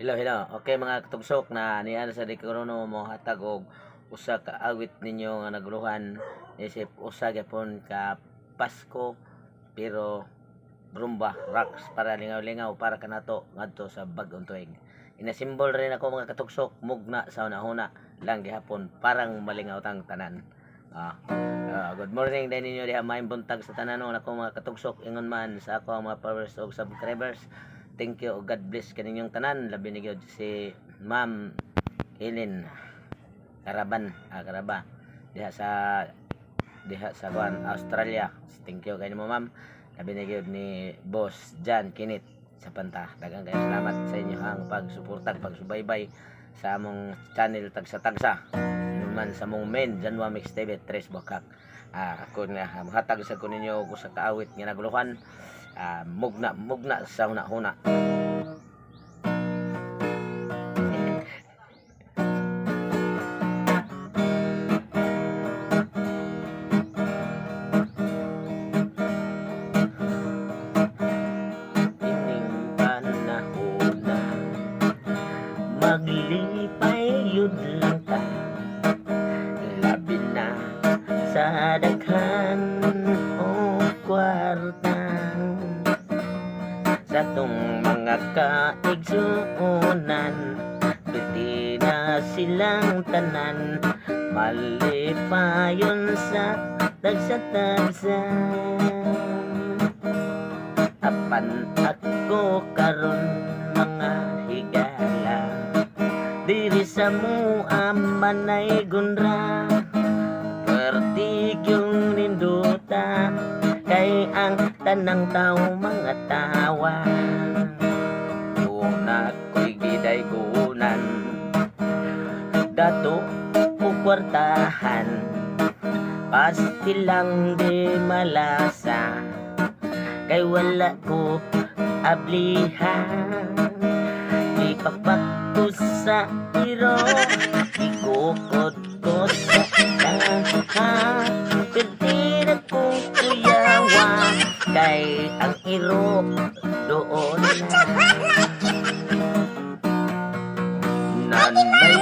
Hello, hello. Okay, mga katugsok na niya sa di kuno mo hatag og usa ka awit ninyo nga naguluhan isip usa gyapon ka Pasko, pero rumba rocks para lingaw-lingaw para kanato ngadto sa bag-ong tuig. Inasimbol rin ako, mga katugsok, mugna sa una-una lang gihapon parang malingaw tang tanan. Good morning din ninyo diha, maayong buntag sa tanan ako, mga katugsok, ingon man sa ako ang mga followers ug subscribers. Thank you, God bless kaninyong tanan. Labi ni gyud si Ma'am Helen Karaban, Karaba diha sa kuan, Australia. Thank you kay mo, ma'am. Labi ni gyud ni Boss John Kinit sa Panta. Daghang kayo salamat sa inyong pagsuporta, pagsubaybay sa among channel Tagsa-Tagsa. Ingon man sa among main Janwa Mix TV Tres Bakak. Ako na hatag sa ko ninyo og usa ka awit nga naguluhan, mugna mugna sa huna-huna. Ining panahona, maglipay yun lang ta, labi na sa daghan o kwarta. Sa tong mga kaigsuonan, piti na silang tanan, malipayon sa tagsa-tagsa. Apan ako karon, mga higala, diri sa mua manay gunra. Pertig yung nindota, kay ang tanang tao mga tawa. Una ko'y gidaygunan, dato o kwartahan, pasti lang di malasa, kay wala ko ablihan. Ipakpak ko sa iro, ikukot ko sa ilaha. Pwede na kong kuyawa, kay ang iro doon na. Nanay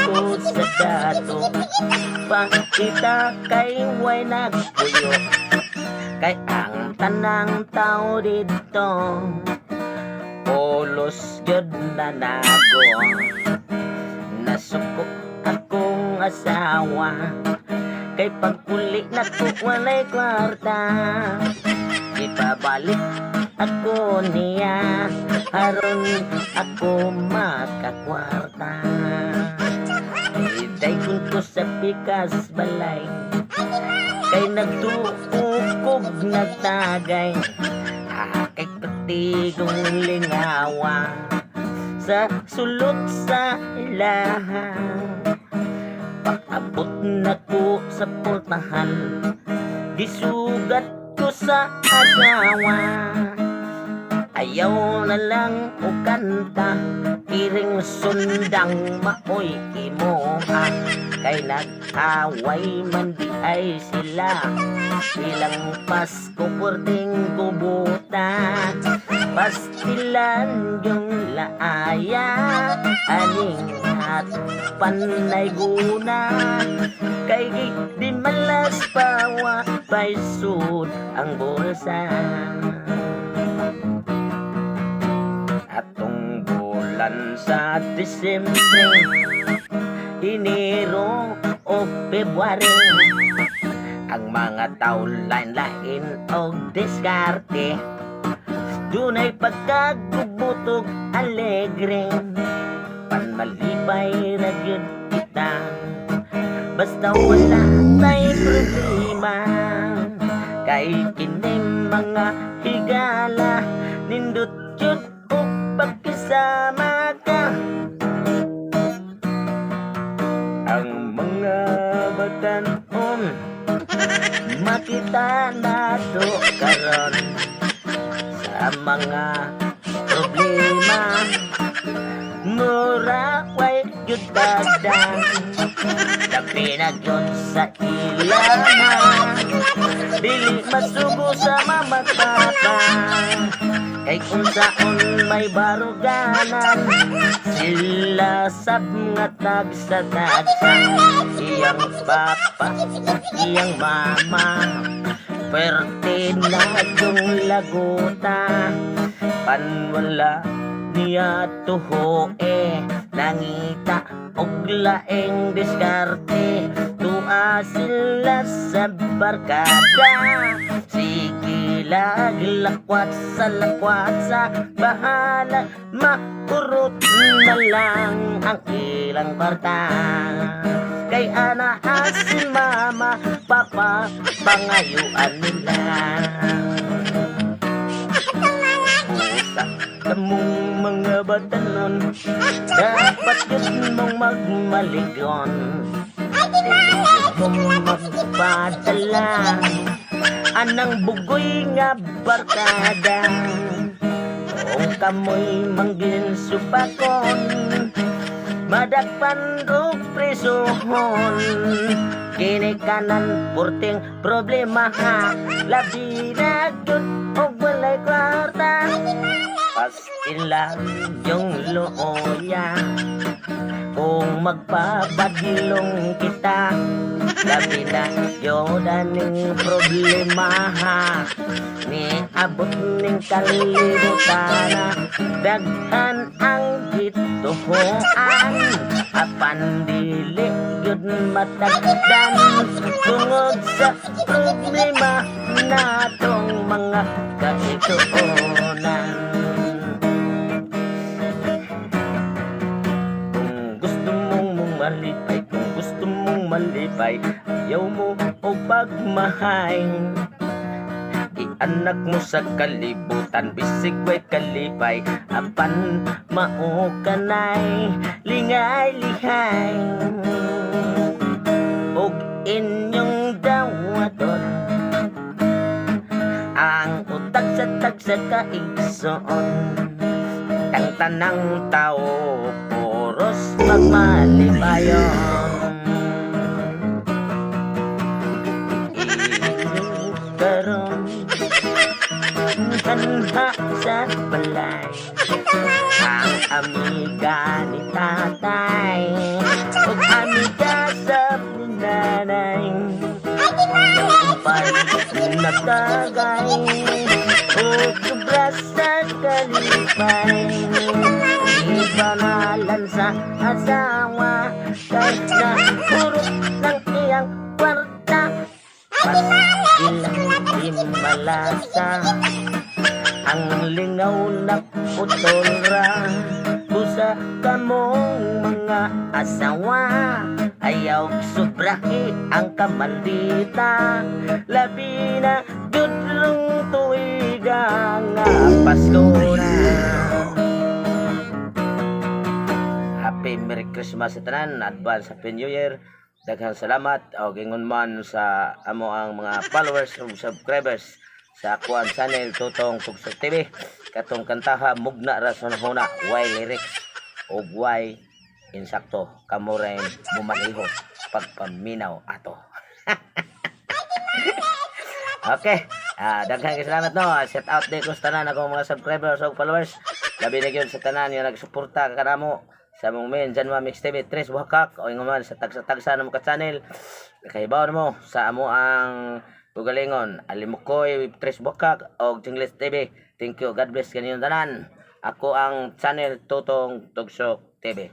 ko sa dato, pakita kay way nagpuyo, kay ang tanang tao dito pulos gyud na nago. Nasuko akong asawa, kay pag-uli nako walay kwarta. Ipabalik ako niya aron ako makakwarta. Idayon ko sa pikas balay, kay nagtuukog nagtagay. Kay patigong lingawa sa sulot sa ilaha. Pag-abot na ko sa portahan, gisugat ko sa asawa. Ayaw na lang o kanta, kiring sundang maoy imoha. Kay nag-away man di ay sila, ilang Pasko porting kubuta. Pastilan yung laaya, aning at panay guna. Kay di malas pawa, paisud ang bulsa. Atong bulan sa Disyembre, Enero o February, ang mga tao lain-lain og diskarte. Dunay pagkagubutog alegre. Panmalipay ra gyud kita, basta wala tay problema. Kay kini, mga higala, nindot jud og pagkisama ka. Ang mga batan-on makita nato karon, sa mga problema mura way gyud tagdan. Labi na gyud sa ilaha, dili masugo sa mama at papa. Kay unsaon may baruganan, sila sab nga tagsa-tagsa. Iyang papa, iyang mama, perte na yung laguta. Panwala niya tuho eh, nangita og laing diskarte. Tua sila sa barkada, sige lag lakwat sa lakwat sa, bahala makurot na lang ang ilang kwarta. Kay ana si mama, papa, pangayuan nila. Sa kamong mga batanon, dapat yun mong magmaligon. Dili mong magpadala anang bugoy nga barkada. Kung kamoy manggin supakon, madakpan og presohon. Kini kanan purting problema ha, labi na gyud og walay kwarta. Pastilan yung luoya kung magpabadlong kita. Labi na gyud aning problema ha, ni abot ning kalibutan. Daghan ang gituhoan, apan dili gyud matagdan tungod sa problema natong mga kaigsuonan. Kung gusto mong malipay, kung gusto mong malipay, ayaw mo og pagmahay. Ianak mo sa kalibutan, bisig way kalipay, apan mao kanay lingay lihay. Og inyong dawaton ang utag sa tagsa kaigsoon. Tang tanang tao puros magmalipayon. Karon hanha sa balay ang amiga ni tatay ug amiga sa ni nanay. Umpay nagtagay ug sobra sa kalipay. Ipanalan sa asawa kay nahurot ng iyang kwarta. Pastilang di malasa ang lingaw na putol ra. Busa kamong mga asawa, ayaw sobrahe ang kamaldita. Labi na gyud rong tuiga nga Pasko na. Happy Merry Christmas sa tanan, advance Happy New Year. Daghang salamat og ingon man sa amo ang mga followers ug subscribers sa akuang channel Tutong Tugsok TV. Katong kantaha mugna ra sa huna, way lyrics ug way insakto, kamo rin mumaniho pagpaminaw ato. Okay. Daghang salamat no. Shout out din ko sa tanan akong mga subscribers ug followers. Labi na gyud sa tanan nga nagsuporta kanamo sa among main Janwa Mix TV Tres Buhakak o ingon man sa tagsa-tagsa namo ka channel. Nakahibaw mo sa amo ang ugalingon Alimukoy Tres Buhakak og Jingles TV. Thank you. God bless kaninyong tanan. Ako ang channel Tutong Tugsok TV.